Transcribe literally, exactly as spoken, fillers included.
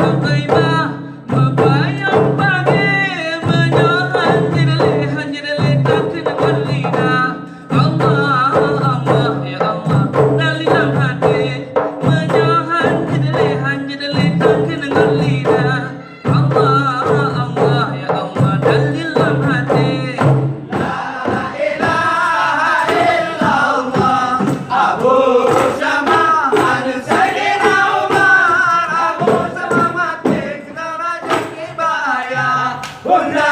Teukeubah meupayong pagée, meunyoe han jeuet lé, han jeuet lé takheun ngon lidah. Allah, Allah, ya Allah, dalil lam até. Meunyoe han jeuet lé, han jeuet lé takheun ngon lidah. Allah, Allah, ya Allah, dalil lam até. La ilaha illallah, Abu Syama, aneuk Saidina Umar, Abu Syama maté keu raja kibaya. Bunda